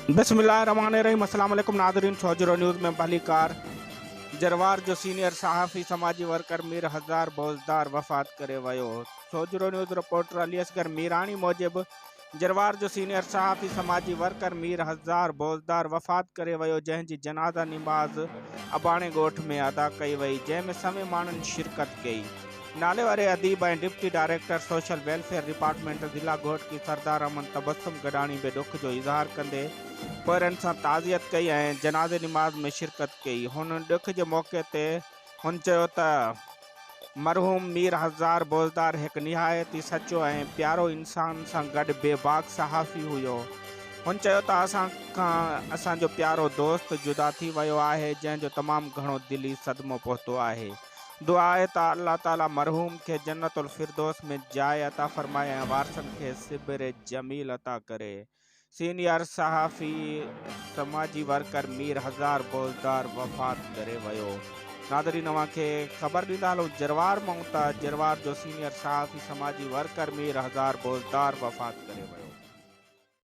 بسم الله الرحمٰن الرحيم السلام عليڪم ناظرين سوجهرو نيوز ۾ ڀليڪار جروار جو سينيئر صحافي سماجي ورڪر مير هزار بوزدار وفات ڪري ويو سوجهرو نيوز رپورٽر علي اصغر ميراڻي موجب جروار جو سينيئر صحافي سماجي ورڪر مير هزار بوزدار وفات ڪري ويو جنهن جي جنازه نماز اباڻي ڳوٺ ۾ ادا ڪئي وئي جنهن ۾ سوين ماڻهن شرڪت ڪئي نالي واري اديب ۽ deputy director social welfare department ضلع گهوٽڪي سردار احمد تبسم گڏاڻي به ڏک جو اظهار ڪندي پوئرن سان تعزيت ڪئي ۽ جنازي نماز ۾ شرڪت ڪئي هن ڏک جي موقعي تي هن چيو ته مرحوم مير هزار بوزدار هڪ نهايت ئي سچو ۽ پيارو انسان سان گڏ بي باڪ صحافي هيو هن چيو ته اسان کان اسان جو پيارو دوست جدا ٿي ويو آهي جنهن جو تمام گهڻو دلي صدمو پهتو آهي دعا آهي ته الله تعالي مرحوم کي جنت الفردوس ۾ جاء عطا فرمائي ۽ وارثن کي صبر جميل عطا ڪري. سينيئر صحافي سماجي ورڪر مير هزار بوزدار وفات ڪري ويو. ناظرين اوهان کي خبر ڏيندا هلون جروار مان ته جروار جو سينيئر صحافي سماجي ورڪر مير هزار بوزدار وفات ڪري ويو.